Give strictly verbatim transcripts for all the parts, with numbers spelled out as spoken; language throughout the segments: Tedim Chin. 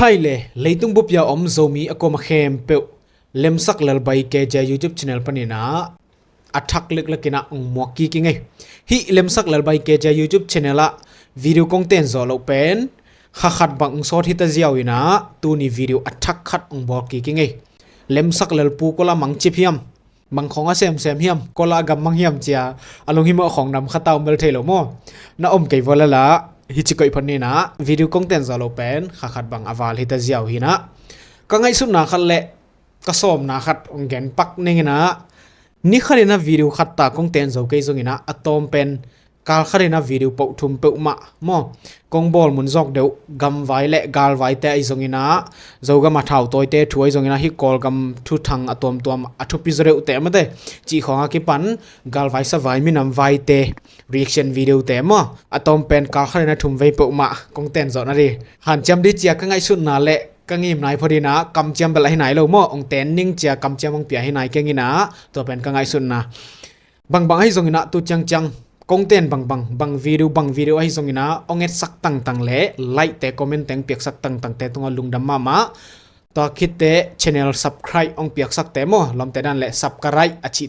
Hai le, leitung bupia om Zomi a kuama khempeuh Lemsak Lalbai K J YouTube channel paninah a thak leklek inah ong muak kik ing ei. Hih Lemsak Lalbai K J YouTube channel ah video kong ten zawh loh pen kha khat bang ong sawt hita ziau inah tuni video a thak khat ong bawl kik ing ei. Lemsak Lalpu kola mangcip hiam, bang khawng a semsem hiam, kola a gammang hiam cia a lunghimawh khawng nam khata om bel thei lo maw? Na om kei vua lala hici koih phot ninah video kong ten zawh loh pen kha khat bang a val hita ziau hinah ka ngaihsutna khat le ka sawmna khat ong gen pak ning inah ni khat inah video khat ta kong ten zo kei zong inah a tawm pen kal khat inah video poh thum peuhmah maw? Kong bawl mun zawk deuh gamvai le galvaite ahi zong inah Zogam a thautawite thu ahi zong inah hih Kawlgam thuthang a tuamtuam a thupi zaw deuhte mate cih khawng a kipan galvai savai minam vaite reaction videote maw? A tawm pen kal khat inah thum vei peuhmah kong ten zawh na di hanciam di cia ka ngaihsutna le ka ngim nai phot inah kamciam bel ahi nai lo maw? Ong ten ning cia kamciam ong pia hi nai keng inah tua pen ka ngaihsutna. Bangbang ahi zong inah tu ciangciang kong ten bangbang, bang video bang video ahi zong inah ong etsak tangtang le like te comment teng piaksak tangtangte tungah lungdam mahmah. Tua khitte channel subscribe ong piaksakte maw? Lawmte dan le subscribe a cih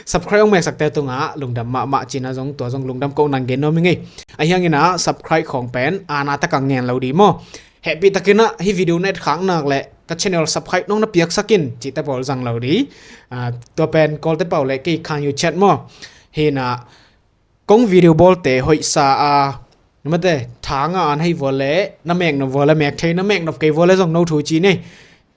subscribe ong meksakte tungah lungdam mahmah cina zong tua zong lungdam ko nang gen nuam ing ei. Ahi hang inah subscribe khawng pen ana taka ngen lo di maw? Hehpih takinah hih video na etkhak nak le ka channel subscribe nong na piaksak in cihte pawl zang lo di. Ah, tua pen Kawlte pau le kei Khan U Chet maw? Hinah kong video bawlte hoihsa a mate thanga an hei vua le na meknop vua le mek thei na meknop kei vua le zong no thu ci nei.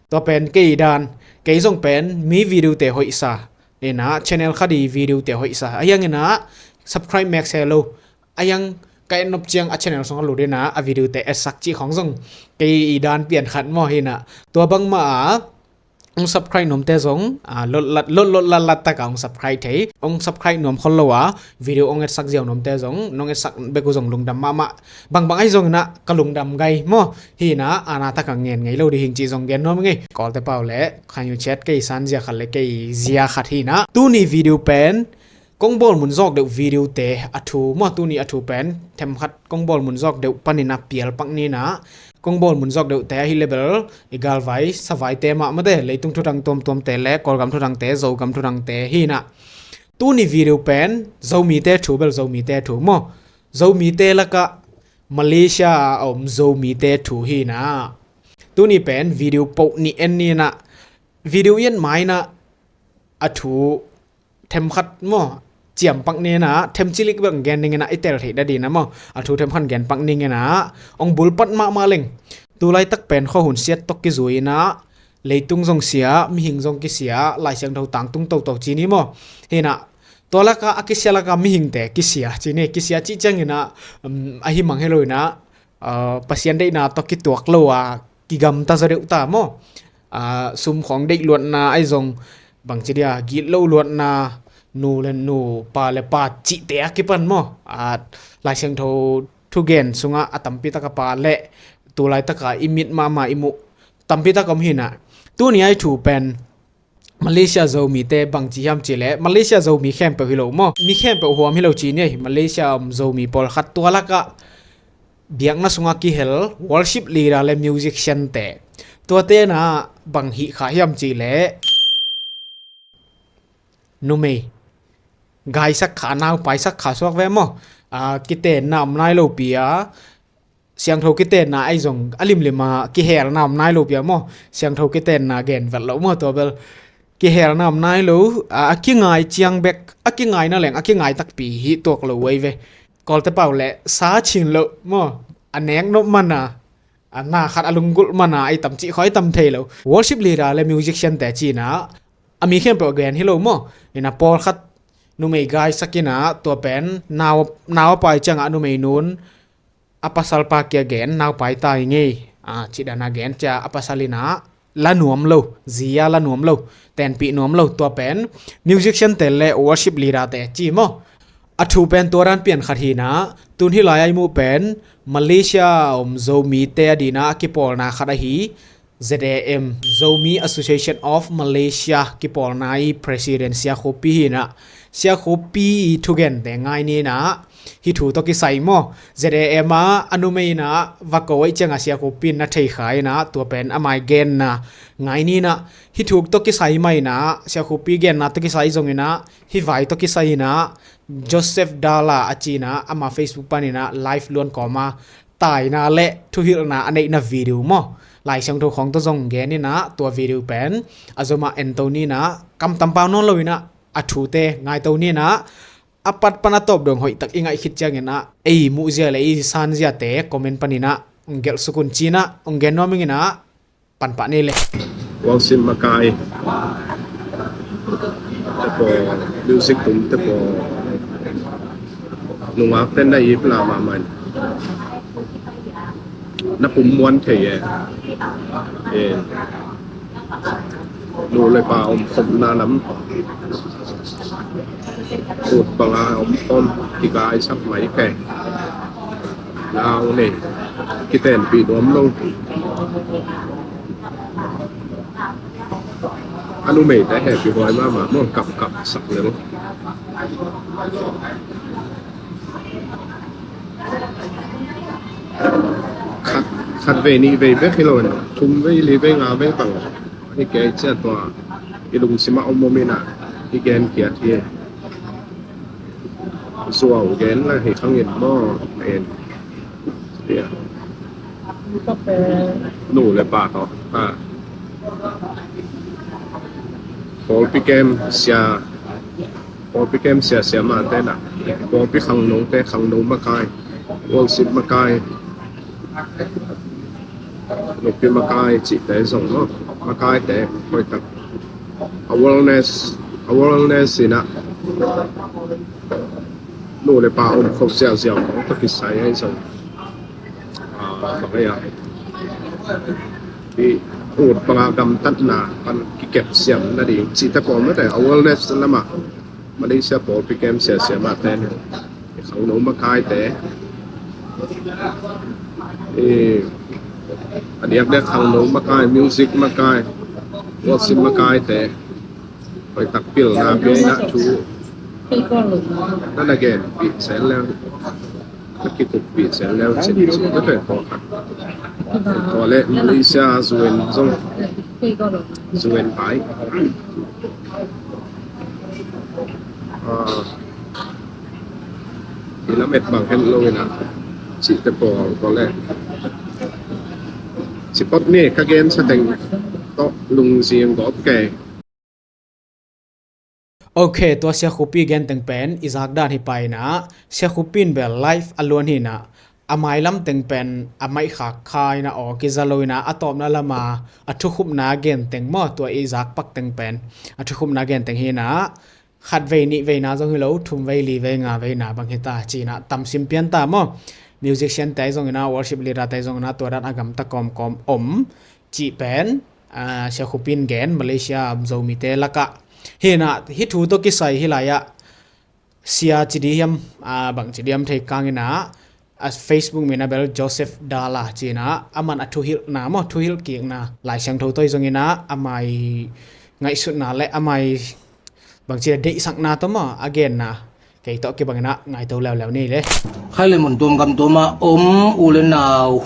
Tua pen kei dan kei zong pen mi videote hoihsa inah channel khat i videote hoihsa ahi hang inah subscribe mek se lo. Ahi hang ka etnop ciang a channel sungah lut inah a videote etsak cih khawng zong kei i dan pian khat maw hinah tua bangmah a ong subscribe nuamte zong a lot lot lat taka ong subscribe thei ong subscribe nuam khol lo a video ong etsak ziau nuamte zong nong etsak bek uh zong lungdam mahmah. Bangbang ahi zong inah ka lungdam gai maw? Hinah ana taka ngen ngei lo di hing cih zong gen nuam ing ei. Kawlte pau le Khan U Chet kei san zia khat le kei zia khat hinah tuni video pen kong bawl mun zawk deuh videote a thu maw? Tuni a thu pen themkhat kong bawl mun zawk deuh paninah pial pak ninah kong bawl mun zawk deuhte ahi le bel i galvai savaite mah mate leitung thuthang tuamtuamte le Kawlgam thuthangte Zogam thuthangte hinah tuni video pen Zomite thu bel Zomite thu maw? Zomite lakah Malaysia a om Zomite thu hinah tuni pen video poh nih en ninah video i en mainah a thu themkhat maw? Ciam pak ninah themcilik bek gen ning inah i tel theih dadinah maw? A thu themkhat gen pak ning inah ong bulpat mahmah leng tulaitak pen khuahun siat tawh kizui inah leitung zong sia mihing zong kisia Lai Siangtho tangtung toto ci ni maw? Hinah tua laka a kisia laka mihingte kisia ci ni kisia cih ciang inah um, ahi mang helo inah ah, Pasian deihna tawh kituak lo a kigamta zaw deuh ta maw? Ah, sum khawng deih luatna ahi zong bangci dia git lo luatna nu le nu pa le pa cihte a kipan maw? Ah, Lai Siangtho thugen sungah a tampi taka pa le tulaitaka i mit mahmah i muh tampi taka om hinah tuni ai thu pen Malaysia Zomite bangci hiam cih leh Malaysia Zomi khempeuh hi lo maw? Mi khempeuh huam hi lo ci ni ei. Malaysia om Zomi pawlkhat tua lakah biakna sungah kihel worship leader le musician te tuate na bang hih kha hiam cih leh numei gaisak kha, naupaisak kha suak ve maw? Ah, kitenna om nai lo pi a, siangtho kitenna ahi zong a limlim a kihelna om nai lo pi a maw? Siangtho kitenna gen vet lo maw? Tua bel kihelna om nai lo a, a kingai ciang bek a kingaina leng a kingai takpi hi tuak lo uh ei ve. Kawlte pau le sa chin lo maw? A nek nop mana a na khat a lunggulh mana ei tam cih khawi tam thei lo. Worship leader le musician te cina a mi khempeuh gen hi lo maw? Ina pawlkhat numei gaisak ina tua pen nau nau a pai ciangah numei nun a pasal pa kia gen naupai ta i ngei a cidana gen cia a pasal ina la nuam lo, zia la nuam lo, tenpih nuam lo, tua pen musician te le worship leader te ci maw? A thu pen tua dan pian khat hina, tun hi lai a i muh pen Malaysia om Zomi te a dina a kipawlna khat ahi Z A M, Zomi Association of Malaysia kipawlna i president Sia Khupi hina, Sia Khupi i thugen te ngai nina Hih thu tawh kisai maw, Z A M ah a numei inah va ko ahih ciangah Sia Khup in na thei kha inah tua pen a mai genna ngai ni inah, hih thu tawh kisai mah inah Sia Khup i genna tawh kisai zong inah hih vai tawh kisai inah Joseph Dala a ci inah ama Facebook pan inah live luan kawma taina le thuhilhna a neihna video maw, Lai Siangtho khawng tawh zong gen inah tua video pen a zomah ento ni inah, kamtam pau nawn lo inah a thute ngaito ni inah, a pat pan a tawp dong hoih tak i ngaih khit ciang inah ei muhzia le ei sanziate comment pan inah hong gelh suk un ci inah hong gen nuam ing inah, pan pah ni le. Worship makai te pawl, music tum te pawl, nungak ten na ip la mahmah in na pum muan thei e. Eh, nu le pa om khopna lam ut banga om om kigaisak mai kei. Nau nei kitenpih nuam lo. A numeite hehpih huai mahmah maw, kapkap sak lel. Khat, khat vei nih vei bek hi lo in, thum vei li vei nga vei bang hi kei ciah tua i lungsimah om om inah i gen kiat hi. Zuau gen la hi khangin maw, en. Nu le pa tawh, ha. Pawlpi kem sia, pawlpi kem sia, sia mate na, pawlpi khangnote, khangno makai, worship makai, nupi makai cihte zong maw, makaite hoih tak. Awareness, awareness inah nu le pa om khop ziauziau khawng tawh kisai ahi zong, ah, bang ei ah, i ut banga gamtatna pan kikep siam nading cihte pawl mate, awareness lamah Malaysia pawlpi kem sia, sia mate ni, khangno makaite, i, a diakdiak khangno makai, music makai, worship makaite hoih tak pilna pia inah thu na na genpih sen leng, na kikuppih sen leng cin cin na pen kawkhat. Tua le Malaysia zuen zong, zuen pai. Ah, i lamet bang hen lo inah cihte pawl tua le cipot ni ka gen sateng tawh lungzing gawp kei. Ok, tua Sia Khup i gen teng pen i zak dan hi pa inah, Sia Khup in bel live a luan hi inah, a mailam teng pen a maihkhak kha inah aw kiza lo inah, a tawpna lama a thukhupna gen teng maw, tua i zak pak teng pen a thukhupna gen teng hi inah, khat vei nih veina zong hi lo, thum vei li vei nga veina bang hi ta ci inah tamsim pian ta maw. Musician te zong inah, worship leader te zong inah tua dan a gamta kawmkawm om cih pen, ah, Sia Khup in gen Malaysia om Zomite lakah. Hi inah hih thu tawh kisai hi lai-ah sia ci di hiam, ah, bang ci di hiam thei kang inah, a Facebook min a bel Joseph Dala ci inah, aman a thuhilhna maw, thuhilh kikna Lai Siangtho tawh zong inah, amai ngaihsutna le amai bangci a deihsakna tawh maw a genna kei tawh kibang inah ngaito leuleu ni le. Khai le mun tuam gam tuamah om u le nau,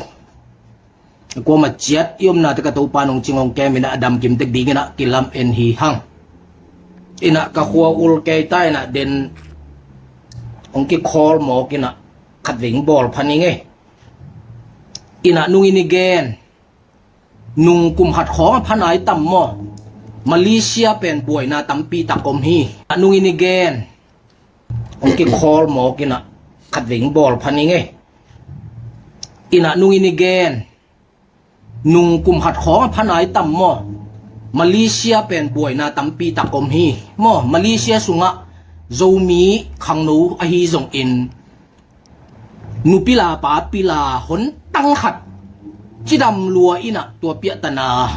kuamah ciat i omna te ka Topa nong cing hong kem inah a damkim tek ding inah kilam en hi hang. Inah ka khua ul kei ta inah den hong kikhawl mawk inah khat veng bawl phan ing e. Inah nung in i gen, nung kum khat khawng a pha nai tam maw? Malaysia pen buaina tampi tak om hi. Inah nung in i gen, hong kikhawl mawk inah khat veng bawl phan ing e. Inah nung in i gen, nung kum khat khawng a pha nai tam maw? Malaysia pen buaina tampi tak om hi. Maw, Malaysia sungah Zomi khangno ahi zongin nupila papila hon tang khat cidam lua inah tua piahtana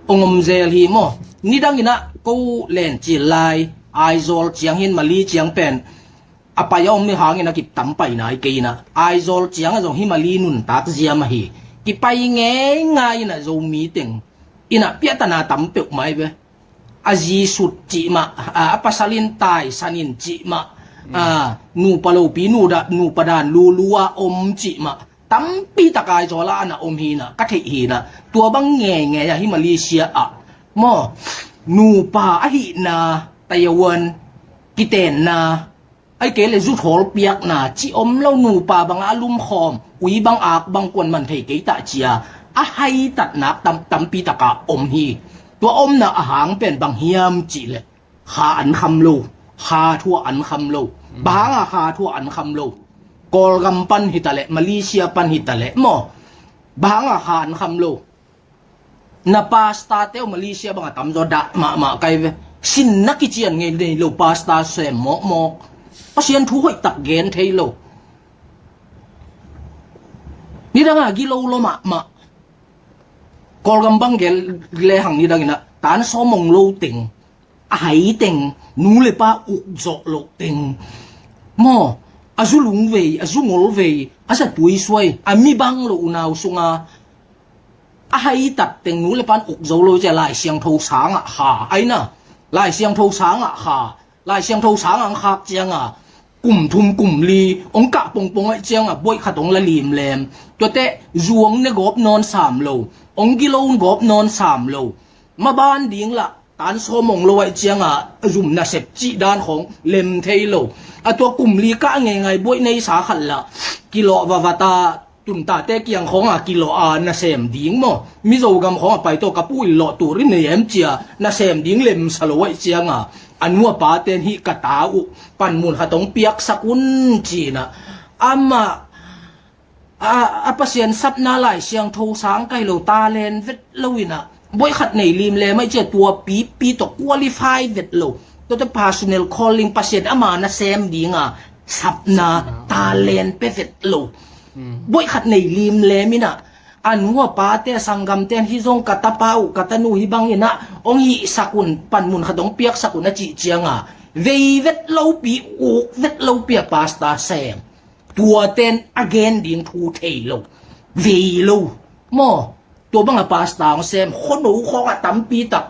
hong om zel hi maw? Nidang inah ko len cil lai Aizawl ciang hin Mali ciang pen a pai a om ni hangin a kitam pai nai kei inah Aizawl ciang a zong hi Mali nuntak ziam ahi. Kipai ngei ngai inah Zomi teng inah piahtana tam peuh mai ve. A zi sut cih mah, a, a pasal in taisan in cih mah, a, nupa lopi, nu da, nupa dan lulu a om cih mah tampi tak Aizawl ah a na om hi na, ka theih hi na. Tua bang ngeingei a hi Malaysia ah maw, nupa ahihna, tayawan kitenna, ai kei le zuthawl piakna ci om lo, nupa bangah a lumkhawm, ui bang ak bang kuan man thei kei tah cia a haitatnak tam, tampi takah om hi. Tua omna a hang pen bang hiam cih leh kha an kham lo, kha thu ah an kham lo. Bang hanga kha thu ah an kham lo? Kawlgam pan hi ta leh, Malaysia pan hi ta leh maw, bang hanga kha an kham lo? Na pastor te uh Malaysia bangah tamzaw dah mahmah kai ve. Sinna kician ngei nei lo, pastor sem mawkmawk, Pasian thu hoih tak gen thei lo. Nidangah gilo lo mahmah. Kawlgam bang gel lehang nidangin ah tan sawm ong lo teng, a hai teng, nu le pa uk zawh loh teng maw, a zu lungvei, a zu ngolvei, a zatui suai, a mi bang lo unau sunga a haitat teng nu le pan uk zo lo cia Lai Siangtho sangah kha aina. Lai Siangtho sangah kha, Lai Siangtho sangah ang khak cianga kum thum kum li ong kah pongpong aih cianga buaih khat ong la limlem. Tuate zuang ne gawp nawn sam lo, ong gilo gawp nawn sam lo. Maban ding lah tan sawm ong lo aih cianga zum nasep cih dan khawng lem thei lo. A tua kum li kah ngeingai buaih neisa khat lah kilawh vavata, tuntate kiang khawngah kilawh a nasem ding maw? Mizo gam khawngah pai tawh ka pu in lawh tur i nei em cia nasem ding lemsa lo aih cianga a nu a paten hih ka ta uh panmun khat ong piaksak un cinah amah a, a Pasian sapna Lai Siangtho sang kai lo, talent vet lo inah buaih khat nei limlem aih cia tua pipi tawh qualify vet lo. Tuate personal calling, Pasian ama nasem dinga sapna, talent pe vet lo. Buaih khat nei limlem inah a nu a pate, a sanggamten, hih zong ka tapa uh, ka tanu hih bang inah ong hihsak un, panmun khat ong piaksak un a cih cianga vei vet lopi, uk vet lopi a pastor sem. Tuaten a gen ding thu thei lo, vei lo maw. Tua banga pastor ong sem, khuano khawngah tampi tak,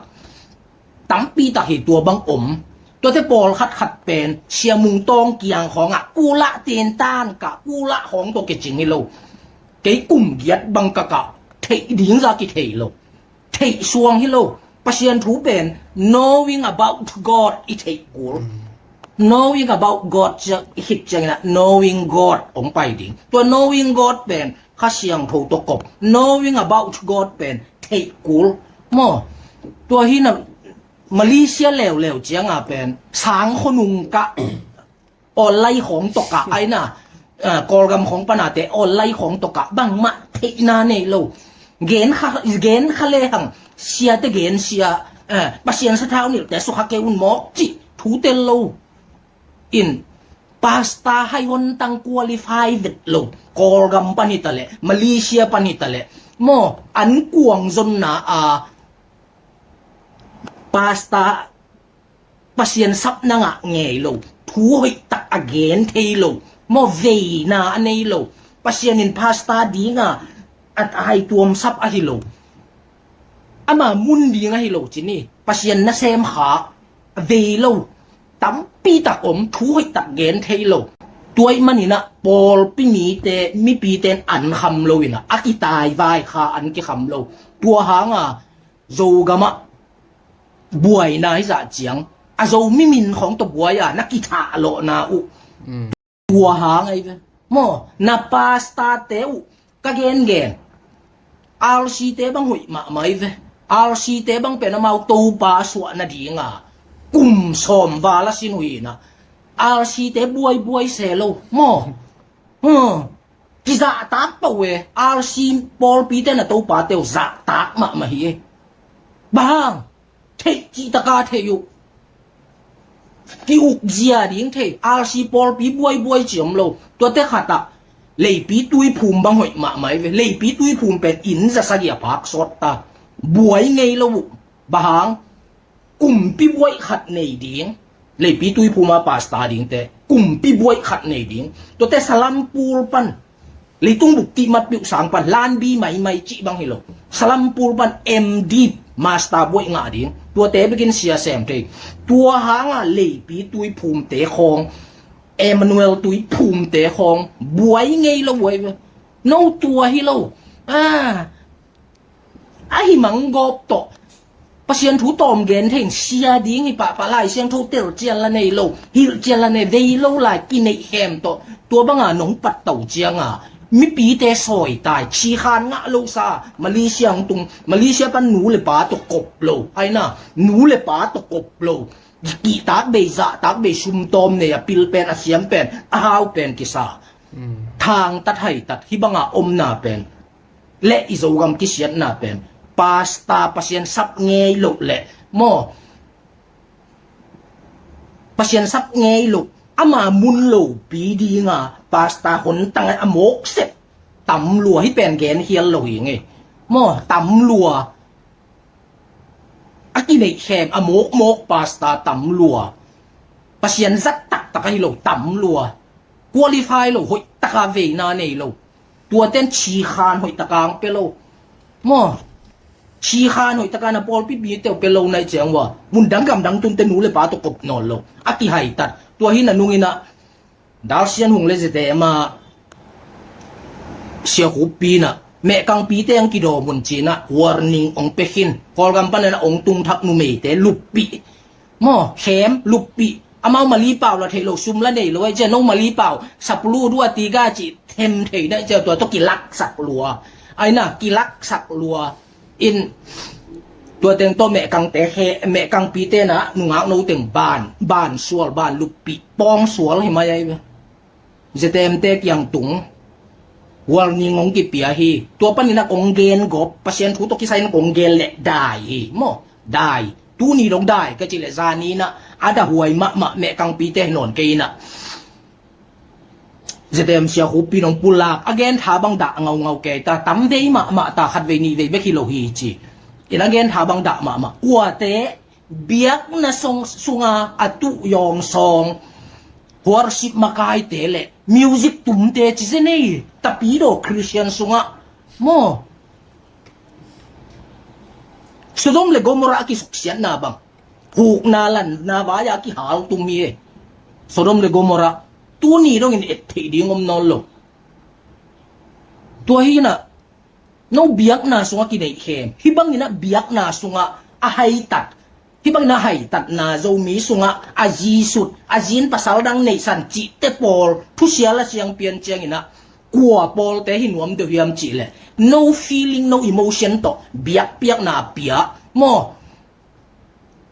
tampi tak hi tua bang om. Tuate pawlkhat khat pen Sia Mung Tawng kiang khawngah kulah tintan kah, kulah khawng tawh kicing hi lo. Kei kum giat bang ka kah, theih ding za kithei lo, theih suang hi lo. Pasian thu pen knowing about God i theih kul. Knowing about God cia i khit cianginah knowing God ong pai ding. Tua knowing God pen Kha Siangtho tawh kop. Knowing about God pen theih kul maw. Tua hi na, Malaysia leuleu cianga pen sang khonung kah, online khawng tawh kah aina, ah, Kawlgam khawng panate online khawng tawh kah bangmah theihna nei lo. Gen kha, gen kha lehang siate gen sia, ah, Pasian sathau nilhte sukha kei un mawk cih thu tel lo. In pastor hai hontang qualify vet lo. Kawlgam pan hi ta leh, Malaysia pan hi ta leh maw, an kuang zonna a pastor Pasian sapna ngah ngei lo, thu hoih tak a gen thei lo maw, veina a nei lo. Pasian in pastor dinga a, a hai tuamsap ahi lo. Ama mun ding ahi lo ci ni. Pasian nasem kha vei lo tampi tak om, thu hoih tak gen thei lo. Tua ih maninah pawlpi mite, mipite in an kham lo inah a kitaivai kha an kikham lo. Tua hanga Zogamah buaina hi zah ciang a Zomi min khawng tawh buai a na kithah lawhna uh. Tua hang ahi ve maw, na pastor te uh ka gengen. R C te bang hoih mahmah ahi ve. R C te bang pen amau Topa suah nadinga kum sawm val a sin uh hinah R C te buaibuai se lo maw. Huh. Kizahtak pah uh e, R C pawlpite na Topa teuh zahtak mahmah hi e. Bang hang? Theih cihtaka theih uh. Ki-ukzia ding thei, R C pawlpi buaibuai ci om lo. Tuate khatah Leipi Tuiphum bang hoih mahmah hi ve. Leipi Tuiphum pen inn za sagih a phak sawt ta. Buai ngei lo uh. Bang hang? Kumpi buaih khat nei ding. Leipi Tuiphum a pastor dingte kumpi buaih khat nei ding. Tuate Salampur pan, leitung buk tihmat piuh sang pan, Lanbi maimai cih bang hi lo, Salampur pan M D master buaih ngah ding. Tuate bekin sia sem thei. Tua hanga Leipi Tuiphumte khawng Emmanuel tui phumte khawng buai ngei lo buai ve. No tua hi lo. A, ahi manggawp tawh Pasian thu tawm gen thei in sia ding hi pahpah. Lai Siangtho tel cian la nei lo, hilh cian la nei, vei lo lai kineih khem tawh tua banga nong pat to cianga mipite sawitai, thikhan ngah lo sa. Malaysia hong tung, Malaysia pan nu le pa tawh kop lo, aina nu le pa tawh kop lo. Kihtak bei, zahtak bei, sumtawm nei, a pil pen, a siam pen, a hau pen kisa. Thangtat haitat hih banga omna pen le i Zogam kisiatna pen, pasta Pasian sap ngei loh le maw, Pasian sap ngei loh, ama mun lopi dinga pasta hon tang a mawk sep tam lua. Hih pen gen hial lo hi ngei maw, tam lua. A kineih khem, a mawkmawk pasta tam lua. Pasian zat taktak ahi lo tam lua. Qualify lo, hoihtaka veina nei lo. Tuaten thikhan hoihtaka ang pe lo maw. Thikhan hoihtaka na pawlpi bite uh pe lo nai ciang ua, mundang gamdang tunte nu le pa tawh kop nawn lo. A kihaitat. Tua hi na nungina Dalsian Hung le Zedema Sia Khup Pi na mehkangpite ang kidawm un cina warning ong pe khin. Kawlgam panana ong tungthak numeite luppih maw, khem luppih. Amau mali pau la thei lo, sum la nei lo ai cia, no mali pau sapulu dua tiga ci them thei na cia, tua to kilaksak lua. Aina kilaksak lua. In tua teng tawh mehkangte khe, mehkangpite na nungak no teng ban, ban sual, ban luppih, pawng sual hi mai ai ve. Zetemte kiang tung warning hong kipia hi. Tua panin a kong gen gop, Pasian thu tawh kisai in kong gen le dai hi maw. Dai. Tuni dong dai ka ci le zani na a dahuai mahmah mehkangpite hi nawn kei ina. Zetem Sia Khup Pi nong pulak a gen tha bang dah ngaungau kei ta, tam vei mahmah ta, khat vei nih vei bek hi lo hi ci. In a gen tha bang dah mahmah. Kuate biakna song sunga a tuh yawng sawng, worship makaite le music tumte ci zenei tapidaw Christian sungah maw. Sodom le Gomorrah a kisuksiatna bang, hukna lanna vai-a kihal tum hi e. Sodom le Gomorrah tuni dongin et theih ding om nawn lo. Tua hi na no biakna sungah kineih khem. Hih bangin a biakna sungah a haitat. Hih bangin a haitatna Zomi sungah a zisut, a zin pasal dang neihsan cihte pawl thusia la siang pian ciangin a kua pawlte hi nuam deuh hiam cih leh no feeling, no emotion tawh biakpiakna pia maw.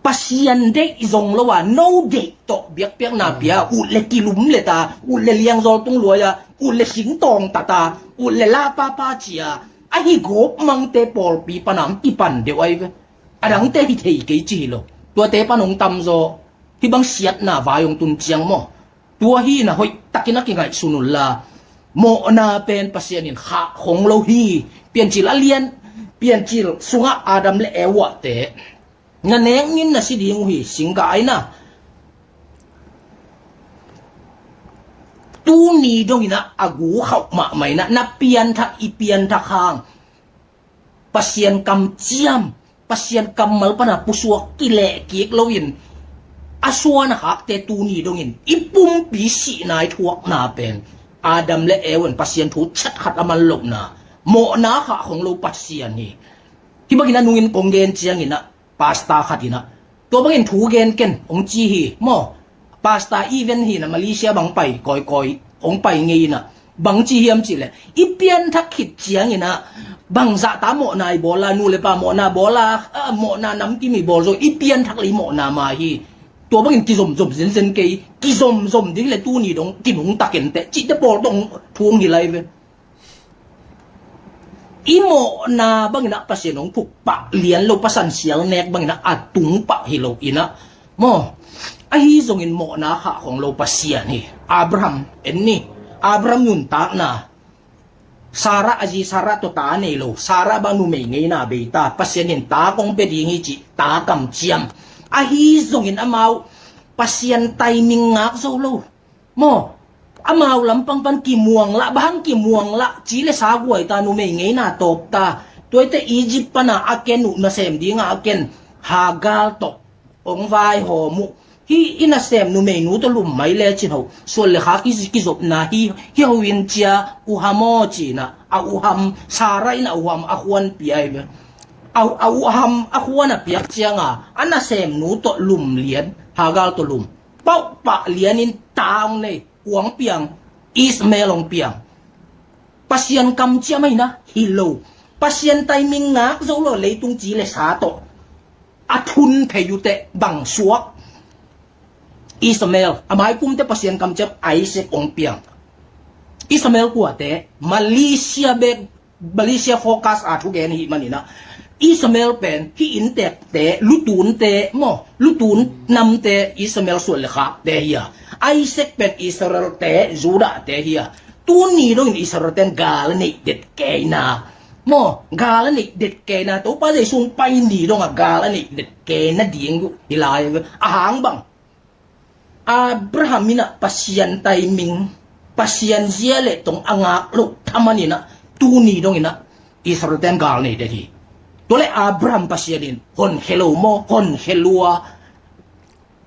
Pasian deih zong lo a no deih tawh biakpiakna pia, ut le kilum le ta, ut le liangzawl tung luai a, ut le singtawng tata, ut le lapapa cia, ahi gawp mangte pawlpi pana ang kipan deuh ai ve. A dangte hi thei kei ci hi lo. Tuate pan hong tamzaw hih bang siatna vai hong tun ciang maw. Tua hi na hoihtakin a kingaihsun unla, mawhna pen Pasian in khah khong lo hi. Piancil a lian, Piancil sungah Adam le Eva te na nek nin na si ding uh hi, singga aina. Tuni dongina a gu khauh mahmah ina na pianthak, i pianthak hang Pasian kamciam, Pasian kammal pana pusuak kileh kik loin a suan a khakte tuni dongin i pumpi sihna i thuakna pen Adam le Eva in Pasian thu chat khat a man lohna, mawhna khah khong lo Pasian hi. Hih bangin a nungin kong gen ciangin a pasta khat in a, tua bangin thu gen ken hong ci hi maw. Pasta event hi na Malaysia bang pai kawikawi hong pai ngei in a, bang ci hiam cih leh i pianthak khit ciangin a bangzah ta mawhna i bawl a, nu le pa mawhna bawl a, a, mawhna namkim i bawl zo, i pianthak le i mawhna ma hi. Tua bangin kizomzom zenzen kei, kizomzom ding le tuni dong kinungta kenteh cihte pawl tawh thu hong hi lai ve. I mawhna bangin a Pasian hong thuk pah lian lo, pasan sial nek bangin a a tung pah hi lo in a maw. Ahi zongin mawhna khah khong lo Pasian hi. Abraham en ni. Abraham nuntakna, Sarah a zi Sarah tawh ta nei lo, Sarah bang numei ngeina bei ta, Pasian in ta kong pia ding hi cih ta kamciam. Ahi zongin amau Pasian timing ngak zo lo maw. Amau lampang pan kimuang lah, bang kimuang lah ci le sa guai ta, numei ngeina tawp ta. Tuaite Egypt pana a ken uh, nasem dinga a ken Hagar tawh hong vaihawm uh. Hih i nasem numeinu tawh lum mai lecin ho, suan le khak hi, kizopna hi, hi ho in cia, uham aw ci-in ah, a uham, Sarah in a uham a khuan pia hi. A, a uham a khuan a piak cianga, a nasemnu tawh lum lian, Hagar tawh lum. Pauh pah lianin ta hong nei, kuang piang, Ishmael hong piang. Pasian kamciam ahi na, hi lo. Pasian timing ngak zo lo, leitung ci le sa tawh a thun phei uh teh bang suak. Ishmael, a maikum teh Pasian kamciam Isaac hong piang. Ishmael kuate, Malaysia bek, Malaysia focus a thugen ahih manin ah, Ishmael pen hih inntekte, lutunte maw, lutun namte Ishmael suan le khakte hi a, Isaac pen Israelte, Judahte hi a. Tuni dongin Israelte in gal a neih det kei na. Maw, gal a neih det kei na, Topa Jesu hong pai ni dongah gal a neih det kei na ding uh hi lai. A hang bang, Abraham in ah Pasian timing, Pasian zia le tong a ngak loh thaman in ah, tuni dongin ah Israelte in gal nei det hi. Tua le Abraham Pasian in honkhia lo maw, honkhia lua,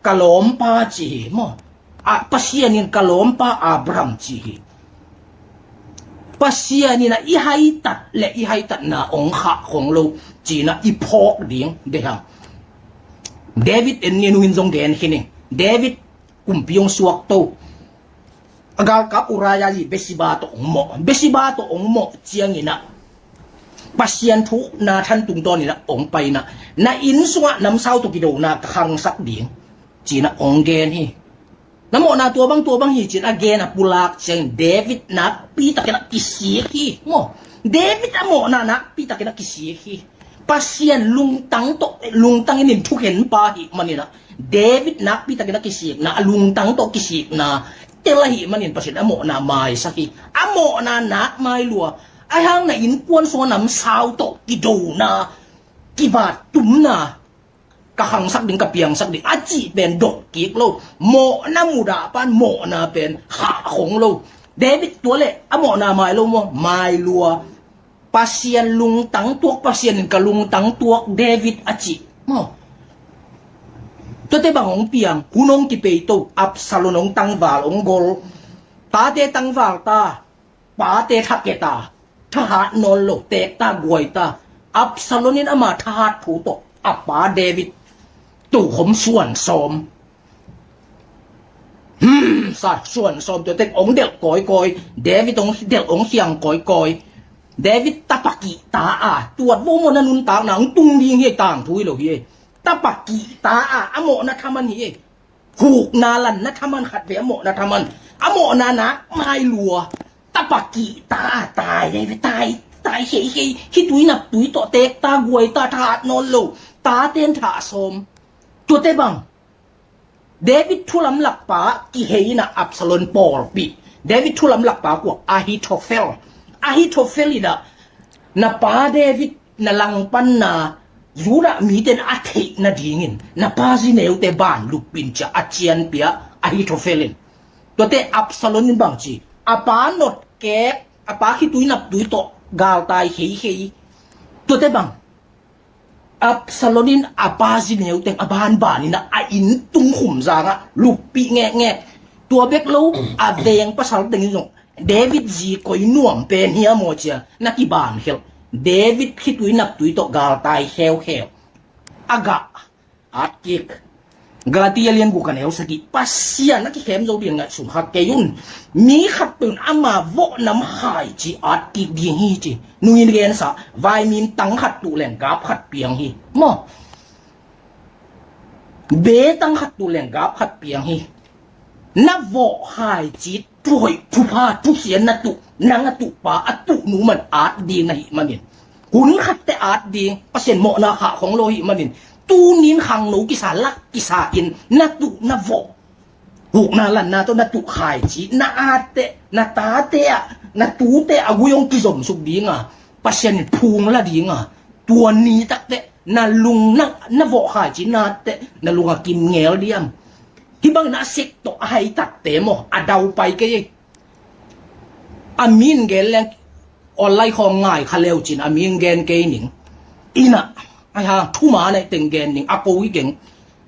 ka lawmpa ci hi maw. A, Pasian in ka lawmpa Abraham ci hi. Pasian in ah i haitat le i haitatna hong khah khong lo ci-in ah i phawk ding deih hang. David en ni, nungin zong gen khin ing. David kumpi hong suakto. A galkap Uriah zi Bathsheba tawh hong mawh. Bathsheba tawh hong mawh ciangin ah, Pasian thu Nathan tungtawnin ah hong pai in ah, na inn sungah namsau tawh kidona ka khangsak ding ci-in ah hong gen hi. Na mawhna tua bang, tua bang hi ci-in a gen a pulak ciangin David nakpi takin ah kisik hi. Maw, David a mawhna nakpi takin ah kisik hi. Pasian lungtang tawh, lungtang in in thukhen pa ahih manin ah, David nakpi takin a kisikna, a lungtang tawh kisikna tel ahih manin Pasian a mawhna maisak hi. A mawhna nak mai lua. Ahi hang na innkuan sungah namsau tawh kidona, kivat tumna, ka khangsak ding, ka piangsak ding a cih pen dot kik lo. Mawhna mudah pan mawhna pen khah khong lo. David tua le a mawhna mai lo maw, mai lua. Pasian lungtang tuak, Pasian in ka lungtang tuak, David a cih maw. Tuate bang hong piang, hun hong kipeito, Absalom hong tangval, hong gol. Tate tangval ta, pate thaketa, thahat nawn lo, tekta guaita. Absalom in ama thahat thu tawh a pa David tokhom suan sawm. Hmm, sa suan sawm, tua tek hong delh kawikawi. David hong delh, hong khiang kawikawi. David tapa kihta a, tuat vo maw, na nuntakna hong tung ding hi, tangthu hi lo hi. Tapa kihta a, a mawhna thaman hi. Hukna lanna thaman, khatvei a mawhna thaman. A mawhna nak mai lua. Tapa kihta a, tai, tai, tai, tai, hei, hei, hih tui nap tui tawh, tekta guaita, thahat nawn lo. Taten thah sawm. Tuate bang. David thulamlakpa kihei in ah Absalom pawlpih. David thulamlakpa kua, Ahithophel. Ahithophel in ah na pa David na langpanna Judah mite in a theih nadingin na pa zineute ban luppin ci-a a cianpih Ahithophel in. Tuate Absalom in bang ci, a pa notkek, a pa khitui naptui tawh galtai heihei. Tuate bang, Absalom in a pa zineu teng a banban in ah a inn tungkhum zangah luppih ngekngek. Tua bek lo, a veng pasal teng in zong David zi koi nuam pen hiam aw ci-a na kiban khelh. David khitui naptui tawh galtai kheukheu. A gah, at kik. Galati a lian guk a neu sagih, Pasian a kikhem zo ding ngaihsun kha kei un. Mi khat peuh in ama vawh nam khaici at kik ding hi ci. Nungin gensa, vaimim tang khat tuh leng gap khat piang hi. Maw? Be tang khat tuh leng gap khat piang hi. Na vawh khaici thuhoih, thupha, thusia na tuh, nang a tuh pa, a tuh nu man at ding na hih manin. Hun khatte at ding, Pasian mawhna khah khong lo hih manin. Tunin khangno kisa, lak kisa in, na tuh, na vawh. Hukna lanna tawh na tuh khaici, na atte, na tate ah, na tute a gui hong kizomsuk dinga, Pasian in phung la dinga, tua ni takte, na lung na, na vawh khaici, na atte, na lung a kim ngel diam. Hih bangin a sek tawh a haitatte maw, a daupai kei ei. A min gen leng online khawng ngai kha leu cin, a min gen kei ning. Ina, ai ha, thuma nei teng gen ning, a ko hi keng.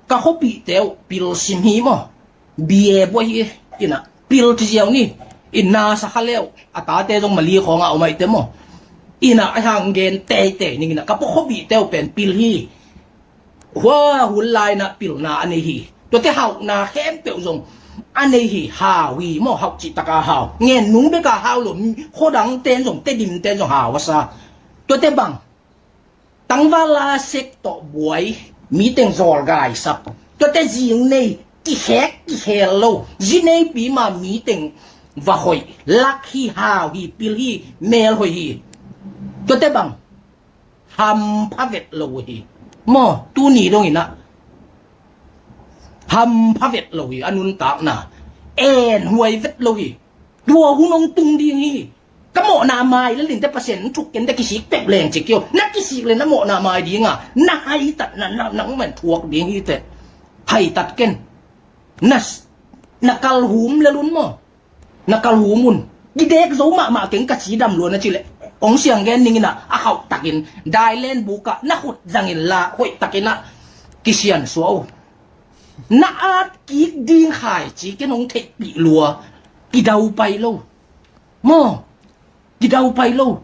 ka khuapihte uh pil sim hi maw. Bia buai hi. Ina pil ci ziau ni. Ina sa kha leu a tate zong Mali khawngah om aihte maw. Ina a hang gen teitei ning ina ka pua khuapihte uh pen pil hi. Hua hun laina pilna a nei hi. Tuate hauhna khempeuh zong a nei hi. Hau hi maw, hauh cihtaka hau, ngen nung beka hau lo. Khuadang ten zong, Tedim ten zong hau a sa. Tuate bang tangvala sek tawh buai, miteng zawlgaisap. Tuate zing nei, kikhek kikhel lo, zi neipi ma miteng va hoih, lak hi, hau hi, pil hi, mel hoih hi. Tuate bang hampha vet lo hi. Maw, tuni dong inah hampha vet lo hi. A nuntakna en huai vet lo hi. Tua hun hong tung ding hi. Ka mawhna mai le linte Pasian thuk kente kisik peuh leng ci kio. Na kisik le na mawhna mai dinga na haitatna na nang man thuak ding hi te. Haitat ken. Na, na kalhum le lun maw. Na kalhum un. Kidek zo mahmah keng ka ci dam lua na ci leh. Ong siang gen ning inah a khauh takin dailen bukah na khut zangin la hoih takinah kisian sua uh. Na at kik ding khai ci ken ong theihpih lua. Kidau pai lo. Maw, kidau pai lo.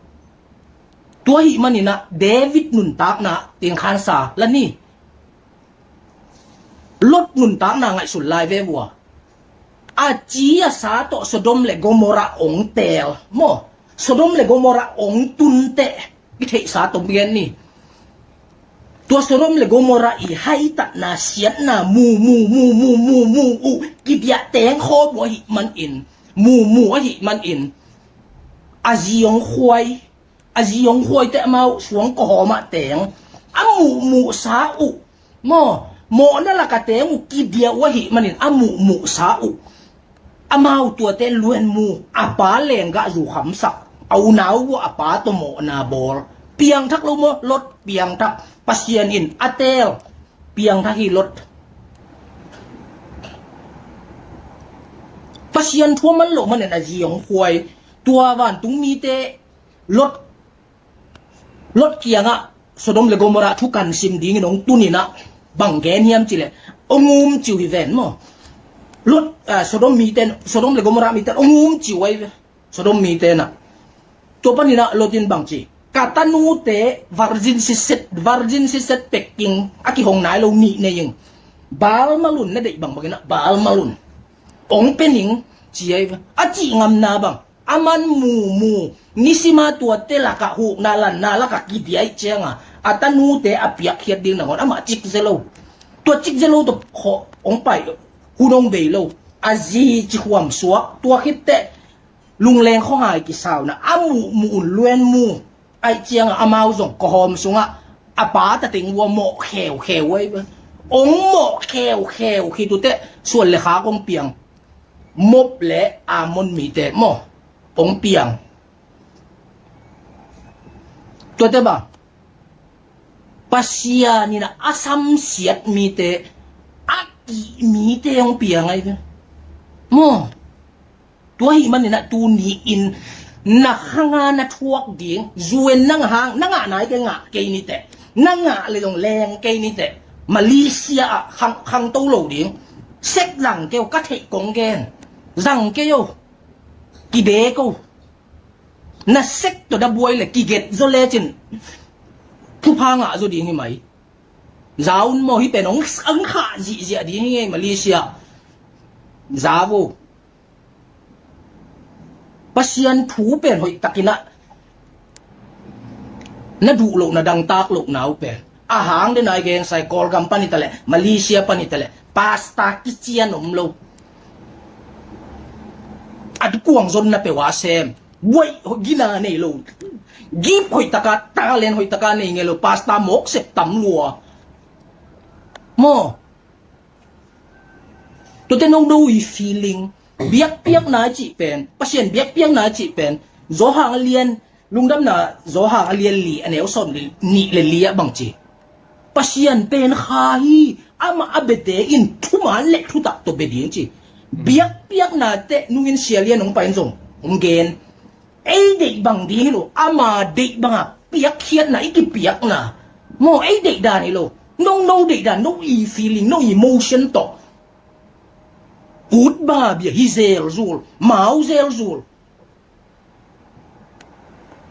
Tua hih maninah David nuntakna tengkhansa la ni. Lot nuntakna ngaihsun lai ve vua. A ci a sa tawh Sodom le Gomorrah ong teel maw. Sodom le Gomorrah ong tunteh i theihsa tom gen ni. Tua Sodom le Gomorrah i haitatna siatna mu mu mu mu mu mu uh kidiah tengkhaw buah hih manin, mu mu ahih manin a zi ong khuai. A zi ong khuaite amau suang kawhawmah teng a muhmuhsa uh. Maw, mawhna laka teng uh kidia uh ahih manin a muhmuhsa uh. Amau tuate luenmu a pa lenggah zu khamsak a unau uh a pa tawh mawhna bawl. Piangthak lo maw, Lot piangthak. Pasian in a teel. Piangthak hi Lot. Pasian thuaman loh manin a zi ong khuai. Tua vantung mite Lot, Lot kiangah Sodom le Gomorrah thukan sim dingin ong tuninah bang gen hiam cileh ong um ciu hi ven maw. Lot, ah, Sodom miten, Sodom le Gomorrah miten ong um ciu ai ve. Sodom mitenah tua paninah Lot in bang ci, ka tanute virgin siset, virgin siset pekking a kihong nai lo nih nei ing. Baal malun na deih bang banginah baal malun ong pening ci ai ve. A cih ngamna bang a man mumu nisima tuate lakah hukna lanna lakah kidiaih cianga a tanute a piakkhiat ding nangawn amah cikzia lo. Tua cikzia lo tawh khawh ong pai hun ong bei lo. A zi ci huam suak tua khitteh lungleng khuangai kisauna a muhmuh un luenmu aih cianga amau zong kawhawm sungah a pa tateng vua mawh kheukheu ai ve. Ong mawh kheukheu khituteh suan le khak ong piang. Mob le Ammon mite maw ong piang. Tuate bang Pasian inah a samsiat mite a kih mite ong piang ai ve maw. Tua hih maninah tuni in na khanga na thuak ding zuen nang hang na ngah nai kei ngah kei niteh. Na ngah le zong leng kei niteh. Malaysia ah khang, khangto lo ding. Sek zang kei o, ka theih kong gen. Zang kei o. Kidek o. Na sek tawh da buai le kiget zaw lecin thupha ngah zaw ding hi mai. Za un maw, hih pen ong, ong khah zihziah ding hi ngei Malaysia. Za vo. Pasian thu pen hoih takinah na duh loh na dangtak loh na uh pen a hang dena i geng sai Kawlgam pan i taleh Malaysia pan i taleh pasta kician om lo. A kuang zonna peuh a sem buaih gina nei lo. Gip hoih taka, talent hoih taka nei ngei lo, pasta mawk sep tam lua. Maw? Tuate nong do i feeling. Biakpiakna i cih pen, Pasian biakpiakna i cih pen Johan a lian, Lungdamna Johan a lian li a neu sawm nih le li ah bang ci. Pasian pen kha hi. Amah a biate in thuman le thutak tawh bia ding ci. Biakpiakna teh nungin sia lian hong pai in zong hong gen. Ei deih bang ding hi lo, ama deih banga piakkhiatna i kipiakna. Maw, ei deih dan hi lo. No, no deihdan, no i feeling, no emotion tawh ut banga bia hi zelzul, mau zelzul.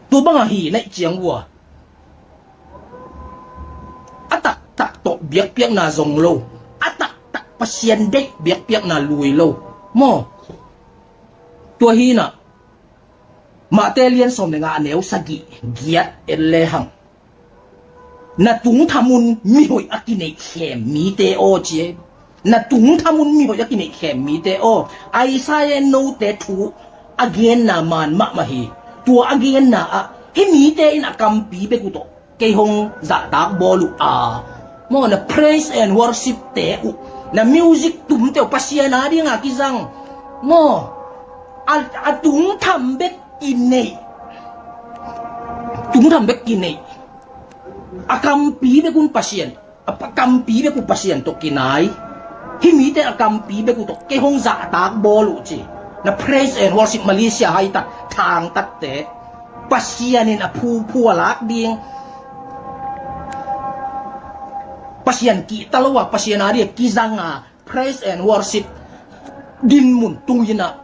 Tua banga hi naih ciang uh a, a taktak tawh biakpiakna zong lo, a taktak Pasian deih biakpiakna lui lo. Maw? Tua hinah Mate lian sawm le nga a neu sagih giat en lehang, na tungthamun mihoih a kineihkhem mite aw ci e. Na tungthamun mihoih a kineihkhem mite aw. Isaiah note thu a genna man mahmah hi. Tua a genna ah hih mite in a kampi bek uh tawh kei hong zahtak bawl uh a, maw, na praise and worship te uh, na music tumte uh Pasian a dinga kizang, maw, a, a tungtham bek kineih, tungtham bek kineih, a kampi bek un Pasian, a kampi bek uh Pasian tawh kinai. Hih mite a kampi bek uh tawh kei hong zahtak bawl uh ci. Na praise and worship Malaysia haitat thangtatte Pasian in a phuphu a lak ding, Pasian kihta lo a, Pasian a ding a kizang a, praise and worship dinmun tung inah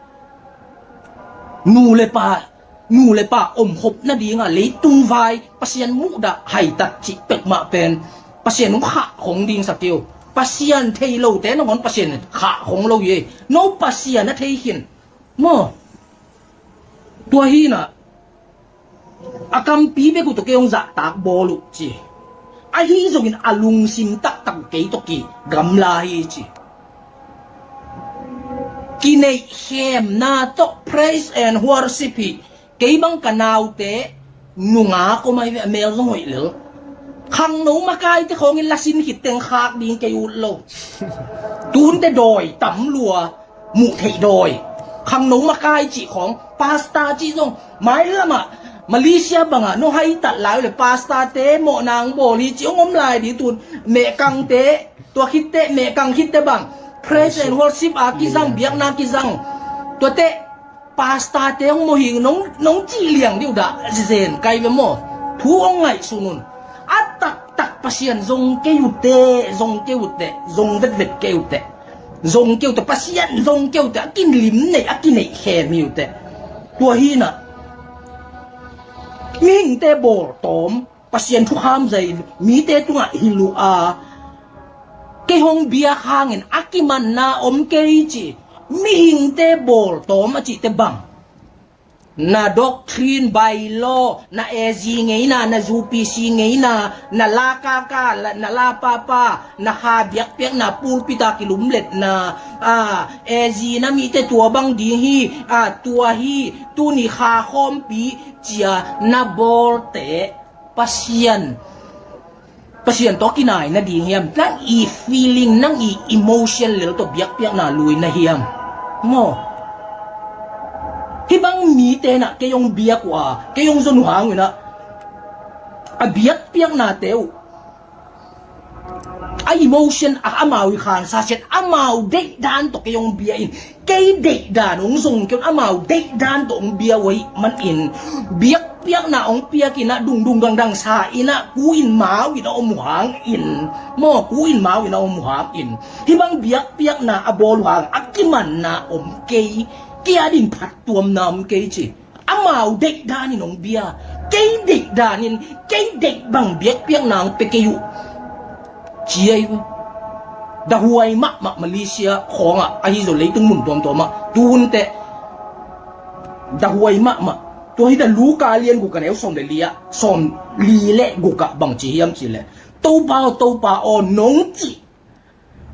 nu le pa, nu le pa omkhop nadinga leitung vai Pasian muhdah haitat cih pekmah pen Pasian hong khah khong ding sa kei uh. Pasian thei lote nangawn Pasian khah khong lo hi. No Pasian a thei khin, maw. Tua hinah a kampi bek uh tawh kei hong zahtak bawl uh ci. Ahi zongin a lungsim taktak uh kei tawh kigamla hi ci. Kineihkhemna tawh praise and worship hi. Kei bang ka naute nungak om ahi ve, a mel zong hoih lel. Khangno makaite khawngin lasin khit teng khak ding kei ut lo. Tunte dawi tam lua, muh theih dawi. Khangno makai cih khawng, pasta cih zong mailamah Malaysia bangah no haitat lai uh le pasta te mawh nang bawl hi cih hong om lai dih tun. Mehkangte, tua khitte, mehkang khitte bang praise and worship a kizang, biakna kizang. Tuate pasta te hong mawh hi nong, nong cih liang dih uh dah zen kai ve maw. Thu hong ngaihsun un. A taktak Pasian zong kei uh teh, zong kei uh teh, zong vetvet kei uh teh, zong kei uh teh, Pasian zong kei uh teh, a kilim neih, a kineihkhem hi uh teh. Tua hinah mihingte bawltawm, Pasian thukham zai mite tungah hilh uh a, kei hong biak hangin a kimanna om kei ci. Mihingte bawltawm a cihte bang, na doctrine, bylaw, na A G ngeina, na U P C ngeina, na lakaka, na lapapa, na kha biakpiakna, pulpita kilumletna, a, A G na mite tua bang ding hi, a, tua hi, tuni kha khawmpi cia na bawlte Pasian, Pasian tawh kinai nading hiam? Nang i feeling, nang i emotion lel tawh biakpiakna lui na hiam? Maw. Hih bang mite nah kei hong biak uh a, kei hong zon uh hang uh nah, a biakpiaknate uh a emotion, a amau i khansa siat, amau deihdan tawh kei hong bia in, kei deihdan hong zong kei un, amau deihdan tawh hong bia uh ahih manin, biakpiakna hong piak in ah, dungdung dangdang sa in ah, ku in mau in a om uh hangin, maw, ku in mau in a om uh hangin, hih bang biakpiakna a bawl uh hang a kimanna om kei, kei a ding phattuamna om kei ci. Amau deihdan in hong bia, kei deihdan in, kei deih bang biakpiakna hong pia kei uh ci ahi ve. Dahuai mahmah Malaysia khawngah, ahi zong leitung mun tuamtuamah tu hun teh dahuai mahmah. Tua hi ta Luka lian guk a neu sawm le li ah, sawm li le guk ah bang ci hiam cih leh, Topa aw, Topa aw, nong cih,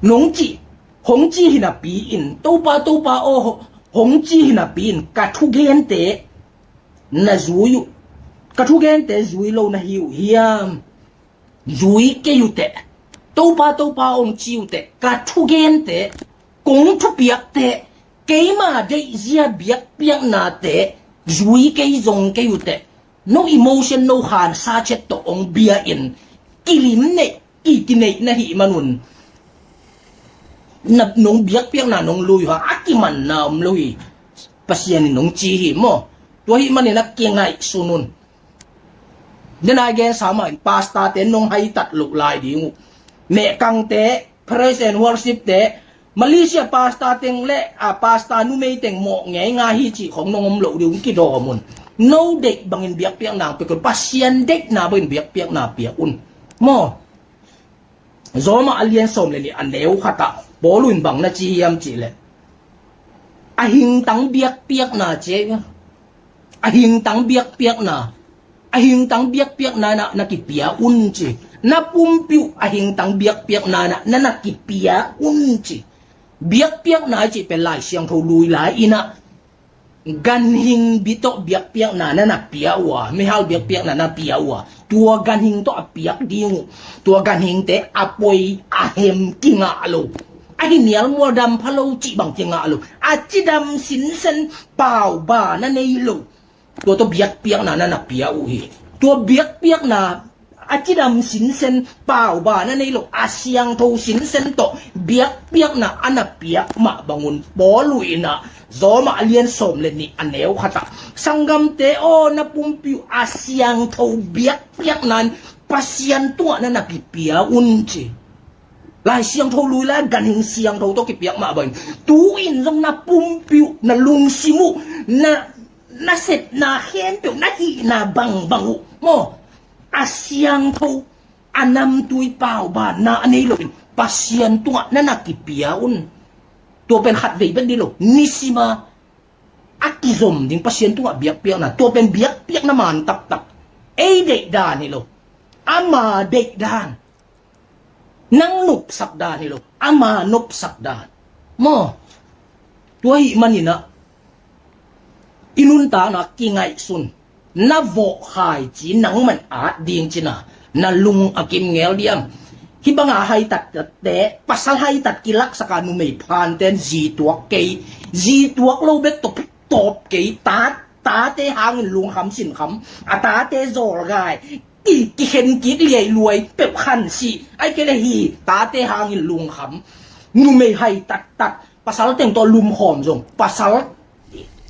nong cih, hong ci hi napi in, Topa, Topa aw, hong ci hi napi in ka thugente na zui uh, ka thugente zui lo na hi uh hiam? Zui kei uh teh. Topa, Topa hong ci uh teh, ka thugente, kong thupiakte, keima deihzia biakpiaknate zui kei, zong kei uh teh. No emotion, no khansa ciat tawh hong bia in, kilim neih, ki, kineih na hih manun, na, nong biakpiakna nong lui uh hang a kimanna om lo hi. Pasian in hong ci hi maw. Tua ahih manin a kingaihsun un. Dena i gensa mah in pastor te nong haitat loh lai ding uh. Mehkangte, praise and worship te, Malaysia pastor teng le a pastor numei teng mawh ngeingai hi cih khong nong om loh ding un kidawm un. No deih bangin biakpiakna pia un, Pasian deihna bangin biakpiakna pia un. Maw? Roma a lian sawm le nih a neu khatah Paul in bang na ci hiam cihleh, a hingtang biakpiakna ci a, a hingtang biakpiakna, a hingtang biakpiakna na, na kipia un ci. Na pumpi uh a hingtang biakpiakna na, na, na kipia un ci. Biakpiakna i cih pen Lai Siangtho lui lai inah ganhing bi tawh biakpiakna na na pia uh a, mihal biakpiakna na pia uh a, tua ganhing tawh a piak ding uh. Tua ganhingte a poi a hem kingah lo, a hi nial mual dam pha lo cih bang kingah lo, a cidam sinsen pauba na nei lo. Tua tawh biakpiakna na na pia uh hi. Tua biakpiakna a cidam sinsen pauba na nei lo, a siangtho sinsen tawh biakpiakna a na piak mah bangun Paul uh inah Roma a lian sawm le nih a neu khatah, sanggamte aw, na pumpi uh a siangtho biakpiakna in Pasian tungah na na kipia un ci. Lai Siangtho lui lai ganhing siangtho tawh kipiak mah bangin tu-in zong na pumpi uh, na lungsim uh, na na sepna khempeuh, na hihna bangbang uh maw, a siangtho, a namtui paubanna a nei loin Pasian tungah na na kipia un. Tua pen khatvei bek ding lo, nisima a kizom ding Pasian tungah biakpiakna, tua pen biakpiakna man taktak. Ei deih dan hi lo, ama deih dan. Nang nopsak dan hi lo, ama nopsak dan maw? Tua ahih maninah i nuntakna kingaihsun, na vawh khaici nangman at ding cina, na lung a kim ngel diam? Hih banga haitat te, pasal haitat kilaksaka numei phanten zi tuak kei, zi tuak lo bek tawh tawp kei, ta, tate hangin lungkham sinkham, a tate zawlgai, ki, kikhen kik liailuai peuh khan sih, ai kei le hi, tate hangin lungkham. Numei hai taktak, pasal teng tawh lumkhawm zong, pasal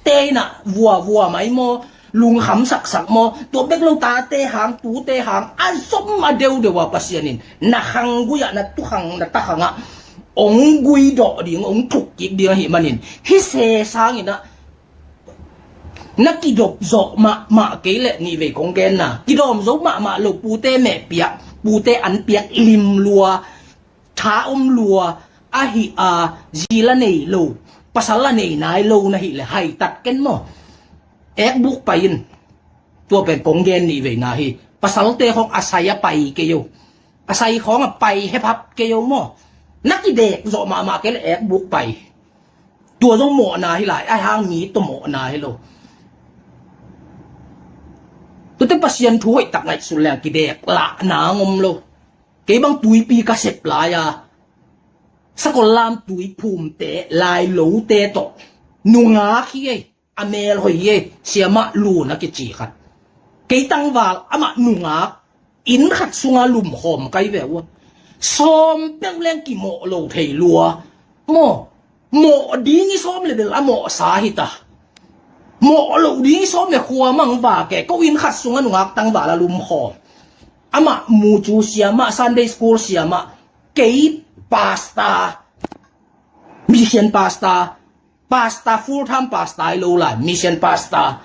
te inah vuavua mai maw, lungkham saksak maw, tua bek lo tate hang, tute hang a zom a deudeu a Pasian in na khanggui ah, na tukhang, na takhangah ong guidawh ding, ong thukkik ding ahih manin, hih se sanginah na kidop zawh mahmah kei leh, nihvei kong genna, kidawm zo mahmah lo, pute mehpiak, pute anpiak lim lua, tha om lua ahi a, zi la nei lo, pasal la nei nai lo na hih leh haitat ken maw? Ekbuk pai in. Tua pen kong gen nihveina hi. Pasalte khawng a sai a pai kei o, a sai khawng a pai hephap kei o maw? Na kidek zawh mahmah kei leh ekbuk pai. Tua zong mawhna hi lai, ahi hang mi tawh mawhna hi lo. Tuate Pasian thu hoihtak ngaihsun leng kidek lahna ngom lo. Kei bang tuipi ka sep lai-a, sakol lam tuiphumte, lailote tawh nungak hi ei, a mel hoih hi ei, siamah lun a kici khat. Kei tangval amah nungak, inn khat sunga lumkhawm kai ve ua. Sawm peuh leng kimawh lo thei lua. Maw, mawh ding i sawm le bel a mawhsa hita. Mawh loh ding i sawm le khua mang vake, ko inn khat sunga nungak tangval a lumkhawm. Amah mucu siamah, Sunday school siamah, kei pastor, mission pastor, pastor, full time pastor i lo lai, mission pastor.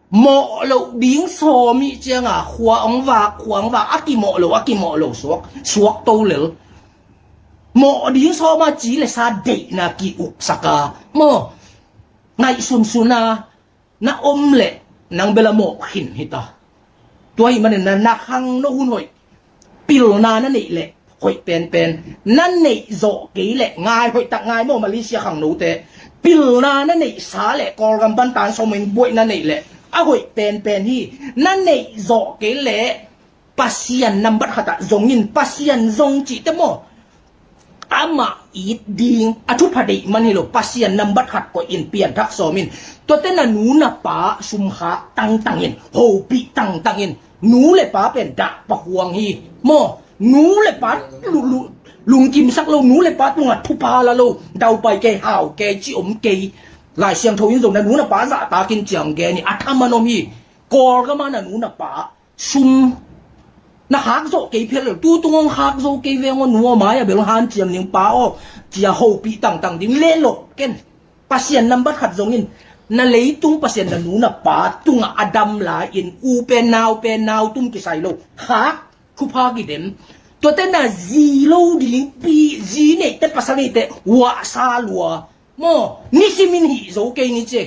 Mawh loh ding sawm ih cianga khua ong vak, khua ong vak, a kimawh lo, a kimawh lo suak, suak to lel. Mawh ding sawm a ci le sa deihna ki-uksaka. Maw, ngaihsunsun a na om leh nang bel a mawh khin hita. Tua ahih manin na, na khangno hun hoih, pilna na neih leh hoih penpen. Na neih zawh kei leh ngai, hoihtak ngai maw, Malaysia khangnote. Pilna na neihsa leh Kawlgam bantan sawmin buaih na neih leh a hoih penpen hi. Na neih zawh kei leh Pasian nambat khatah zongin, Pasian zong cihte maw, amah it ding a thupha deih man hi lo. Pasian nambat khat koihin, pianthak sawmin. Tuate na nu na pa sumkhak tangtangin, hopih tangtangin. Nu le pa pen dah pakhuang hi maw? Nu le pa lu, lu, lungkimsak lo, nu le pa tungah thupha la lo, daupai kei, hau kei, ci om kei. Lai Siangtho in zong na nu na pa zahtakin ciang gen hi, a thaman om hi. Kawlgama na nu na pa sum Na khak zawh kei phial lo, tu tung hong khak zo kei veng aw, nu aw, mai a bel hong hanciam ding, pa aw, ci-a hopih tangtang ding leh loh ken. Pasian nambat khat zongin, na leitung Pasian na nu na pa tungah a dam lai-in, u pen nau pen nau tum kisai lo, khak thupha kidem. Tuate na zi lo ding, pi zi neihte pasal neihte uahsa lua maw, nisimin hih zo kei ni ci.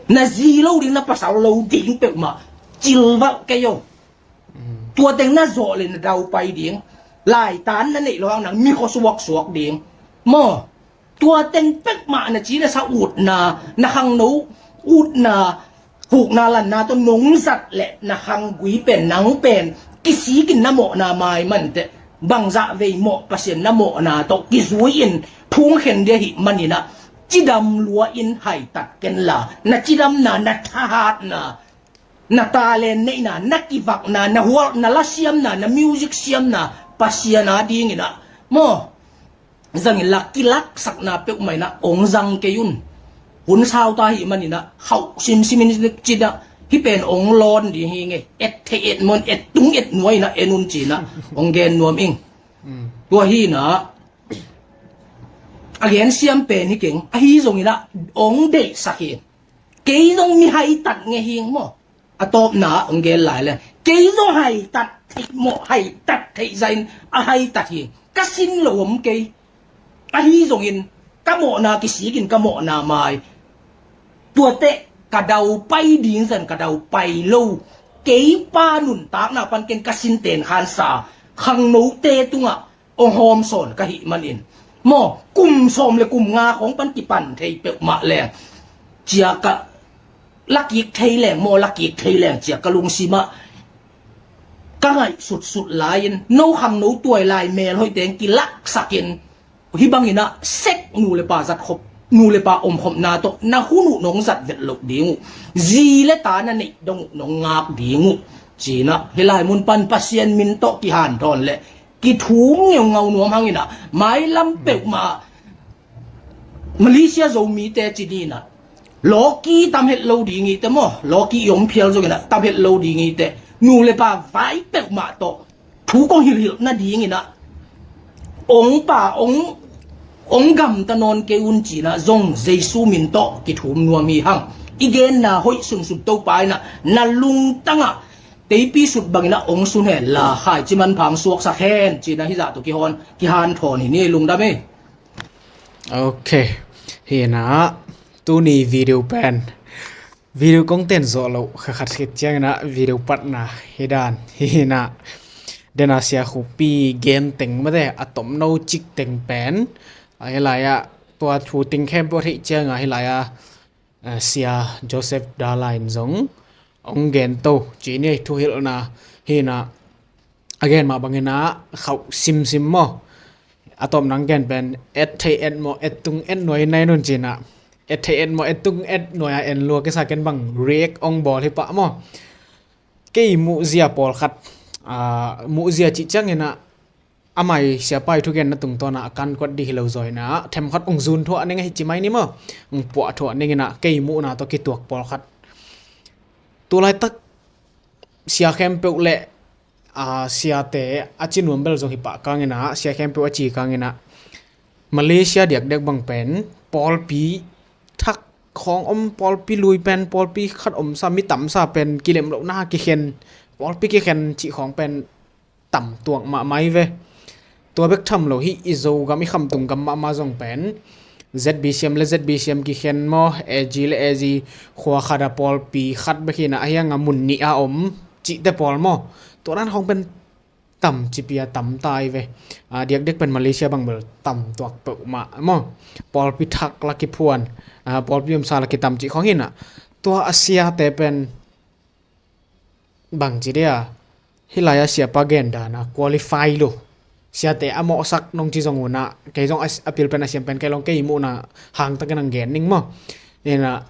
Na zi lo ding, na pasal lo ding peuhmah cilvalh kei aw. Tua teng na zawh le na daupai ding. Laitan na neih lo hang nang mi khuasuak suak ding maw. Tua teng peuhmah na ci na sa utna, na khangno utna, pukna lanna tawh nong zat leh na khanggui pen, nang pen kisikin na mawhna mai manteh, bangzah vei mawh Pasian na mawhna tawh kizui-in phungkhen ding ahih maninah, cidam lua-in haitat kenla, na cidamna, na thahatna, na talent neihna, na kivakna, na hual, na lasiamna, na music siamna Pasian a dinginah maw, zangin la kilaksakna peuhmah inah ong zang kei un. Hun sauta ahih maninah khauh simsimin cinah, hih pen ong lawn ding hi ngei, et theih et mawn, et tung et nuai inah en un cinah ong gen nuam ing. Tua hinah a gen siam pen hi keng, ahi zonginah ong deihsak hi. Kei zong mi haitat ngei hing maw. A tawpna ah ong gen lai le, kei zong haitat theih mawh, haitat theih zahin a haitat hi. Ka sin lo om kei. Ahi zongin ka mawhna kisikin ka mawhna mai. Tuate ka daupai ding zan ka daupai lo. Kei pa nuntakna pan ken ka sin ten khansa khangnote tungah ong hawm sawn ka hih manin maw, kum sawm le kum nga khawng pan kipan thei peuhmah leng cia ka lakik thei leng maw, lakik thei leng cia ka lungsimah ka ngaih sutsut lai-in, no khangno tuai lai mel hoih teng kilaksakin, hih banginah sek nu le pa zat khop, nu le pa omkhopna tawh na hun uh nong zat vet loh ding uh, zi le ta na neih dong uh nong ngak ding uh. Cinah hih lai mun pan Pasian min tawh kihanthawn le kithum ngeungau nuam hanginah, mailam peuhmah Malaysia Zomite ci dinah, lawki tam het lo ding ite maw, lawki i om phial zonginah tam het lo ding ite, nu le pa vai peuhmah tawh thu kong hilhhilh nadinginah ong pa ong ong gamta nawn kei un cinah zong Jesu min tawh kithum nuam hi hang. I genna hoih sunsun Topa inah na lungtangah teipi sut banginah ong sun hen la, khaici manpha ong suaksak hen cinah hih zah tawh kihon kihanthawn hi ni, lungdam ei. Ok. Hinah tuni video pen video kong ten zawh loh kha khat khit cianginah video patna hi dan hinah, dena sia khupi gen teng mate a tomno cik teng pen, a hih lai-ah tua thu ting khempeuh a theih cianga hih lai-ah eh, Sia Joseph Dala in zong ong gen to ci ni, thuhilhna hinah a gen mah banginah khauh simsim maw. A tawp nang gen pen et theih et mawh, et tung et nuai na en un cinah, et theih et mawh, et tung et nuai a en lua kisa ken bang react ong bawl hi pah maw. Kei muhzia pawlkhat, ah, muhzia cih cianginah amai siapa i thugenna tungtawnah a kankuat dih hi lo zaw inah themkhat ong zun thuah ning ahi ci mai ni maw. Ong puah thuah ninginah kei muhna tawh kituak pawlkhat. Tulaitak sia khempeuh le, ah, siate a ci nuam bel zong hi pah kanginah, sia khempeuh a ci kanginah Malaysia diakdiak bang pen pawlpi thak khawng om, pawlpi lui pen, pawlpi khat omsa, mi tamsa pen kilem lohna kikhen, pawlpi kikhen cih khawng pen tam tuak mahmah hi ve. Tua bek tham lo hi, i Zogam i khamtung gam mahmah zong pen Z B C M le Z B C M kikhen maw, A G le A G, khua khat a pawlpi khat bek hinah, a hianga mun nih a om cihte pawl maw. Tua dan khawng pen tam cipia tam ta hi ve. A, diakdiak pen Malaysia bang bel tam tuak peuhmah maw. Pawlpi thak la kiphuan, a, pawlpi omsa la kitam cih khawng hinah. Tua a siate pen bangci dia, hih lai-ah siapa gen dana qualify lo. Siate a mawhsak nong ci zong unah, kei zong a, a pil pen a siam pen kei long, kei muhna hangtakin ang gen ning maw. Inah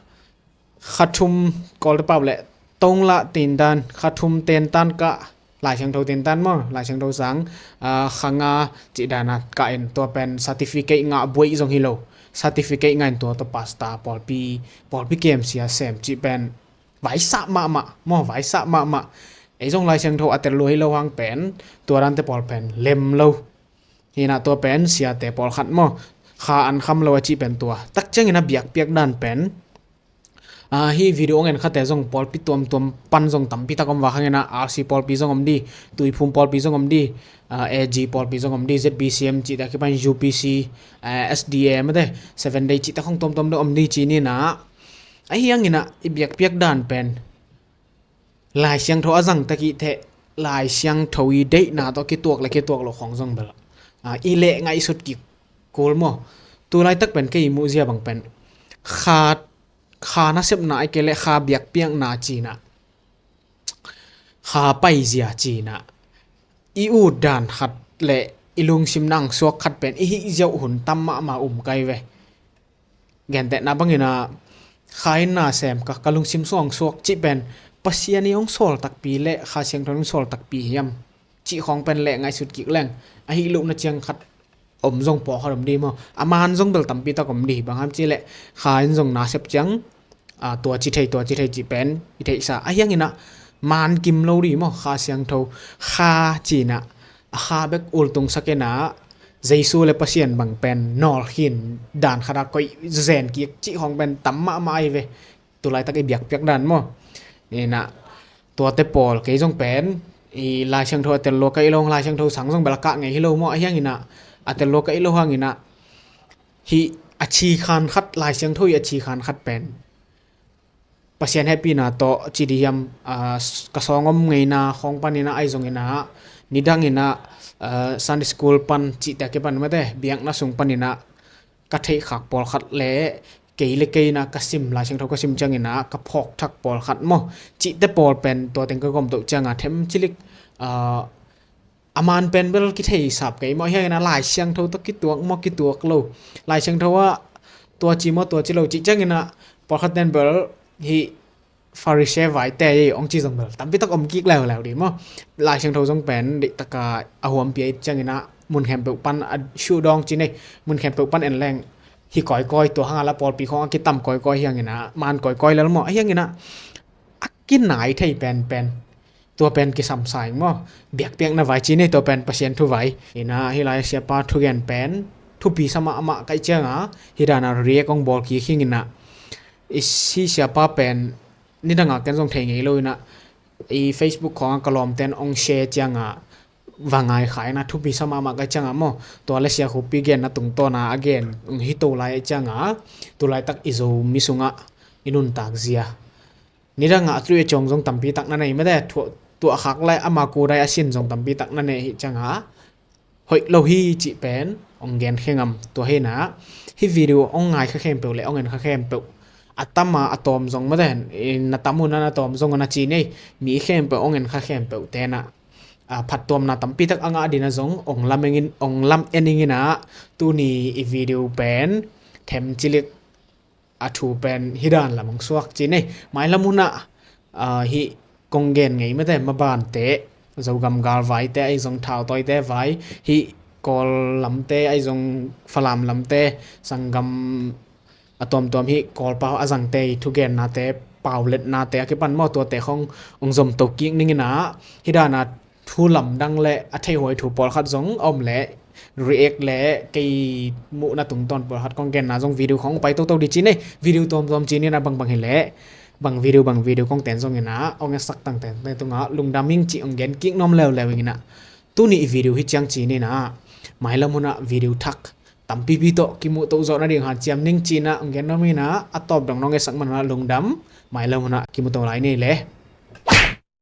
khathum Kawlte pau le tonglah tindan, khathum tentan kah, Laisiangtho tentan maw, Laisiangtho sang, ah, khanga cih dana kah in tua pen certificate ngah buai zong hi lo. Certificate ngah in tua tua pastor pawlpi, pawlpi kem sia sem cih pen vaisah mahmah maw, vaisah mahmah. Ei zong Lai Siangtho a tel lua hi lo hang pen tua dante pawl pen lem lo. Hi inah tua pen siate pawlkhat maw, kha an kham lo a cih pen tua tak ciangin a biakpiak dan pen, ah, hih video hong en khate zong pawlpi tuamtuam pan zong tampi tak om vak hang inah, R C pawlpi zong om di, Tuiphum pawlpi zong om di, ah, A G pawlpi zong om di, Z B C M cihte a kipan U P C, ah, S D A mate, Seven Day cihte khong tuamtuam deuh om di ci ni inah. Ahi hang inah i biakpiak dan pen Lai Siangtho a zang takih teh, Lai Siangtho i deihna tawh kituak le kituak lo khong zong bel, ah, i leh ngaihsut kik kul maw. Tu laitak pen kei i muh zia bang pen kha, kha nasepna ahih kei leh kha biakpiakna ci inah, kha paizia ci inah, i ut dan khat le i lungsim nang suak khat pen i hih ziau hun tam mahmah um kai ve. Gentehna bang inah, kha in na sem ka, ka lungsim sung hong suak cih pen Pasian i hong sawl takpi le Kha Siangtho in hong sawl takpi hiam cih khong pen leh ngaihsut kik leng, ahi lohna ciang khat om zong pawlkhat om di maw. A man zong bel tampi tak om di, bang hang hiam cih leh kha in zong na sep ciang, ah, tua ci thei, tua ci thei cih pen i theihsa. Ahi hang inah man kim lo di maw, Kha Siangtho, kha ci inah, a kha bek ultungsak inah, Jesu le Pasian bang pen nawlkhin dan khat a koih zen kik cih khong pen tam mahmah ahi ve. Tu laitak i biakpiak dan maw. Inah tuate pawl kei zong pen i Lai Siangtho a tel lua ka hi lo hang, Lai Siangtho sang zong bel a kah ngei hi lo maw. Ahi hang inah a tel lua ka hi lo hang inah, hih a cikhan khat, Lai Siangtho i a cikhan khat pen Pasian hehpihna tawh ci di hiam, ah, ka sawng om ngeina khong pan inah, ahi zong inah nidang inah, ah, Sunday school pan cihte a kipan mate, biakna sung pan inah ka theihkhak pawlkhat le kei le kei inah ka sim, Lai Siangtho ka sim ciang inah ka phawkthak pawlkhat maw, cihte pawl pen tua teng ka gawm toh ciang a them cilik, ah, a man pen bel kithei sap kei maw. Ahi hang inah Lai Siangtho tawh kituak maw, kituak lo, Lai Siangtho ah tua ci maw, tua ci lo cih ciang inah pawlkhat ten bel hih Pharisee vaite hi hong ci zong bel tampi tak om kik leuleu di maw. Lai Siangtho zong pen deihtak a huampi ahih ciang inah mun khempeuh pan a shuh dawng ci nei, mun khempeuh pan en leng hi kawikawi, tua hang a la pawlpi khong a kitam kawikawi hi hang inah, man kawikawi lel maw. Ahi hang inah a kinai thei penpen tua pen kisam sa ing maw. Biakpiakna vai ci nei, tua pen Pasian thu vai. Inah hih lai siapa thugen pen thupi sa mahmah ka hih ciang a, hih dan a react hong bawl kik hi ing inah, i hih siapa pen nidang a ken zong thei ngei lo inah, i Facebook khong a ka lawmten hong share ciang a va ngai kha inah, thupi sa mahmah ka hih ciang a maw. Tua le Sia Khup i genna tungtawn a a gen hong hi to lai ahih ciang a, tu laitak i Zomi sung ah i nuntak zia, nidang ah a tui a ciawng zong tampi tak na nei mate, tuahkhak le ama kudai a sin zong tampi tak na nei ahih ciang a, hoih lo hi cih pen hong gen khe ngam. Tua hi inah hih video hong ngai kha khempeuh le hong en kha khempeuh, a tam a a tawm zong mate, na tam un a na tawm zong a na ci nei, mi khempeuh hong en kha khempeuh te inah, ah, phattuamna tampi tak a ngah ding a zong hong lam en ing, hong lam en ing inah, tuni i video pen them cilik a thu pen hih dan lam hong suak ci nei. Mailam hun ah, ah, hih kong gen ngei mate, mabante, Zogam galvaite ahi zong, thautawite vai, hih Kawl lamte ahi zong, Falam lamte, sanggam a tuamtuam hih Kawlpau a zangte i thugennate, pauletnate a kipan maw, tuate khong hong zom to kik ning inah, hih dan a thu lamdang le a theihuai thu pawlkhat zong a om leh, react le kei muhna tungtawn pawlkhat kong genna zong video khong pai toto di ci nei. Video tuamtuam ci ni inah, bangbang hi leh, bang video, bang video kong ten zong inah hong etsak tangteng te tungah lungdam ing cih hong gen kik nuam leuleu ing inah. Tuni i video hih ciang ci ni inah, mailam hun ah video thak tampipi tawh kimuh to zawh nading hanciam ning ci inah hong gen nuam ing inah, a tawp dong nong etsak man un ah lungdam. Mailam hun ah kimu to lai ni le.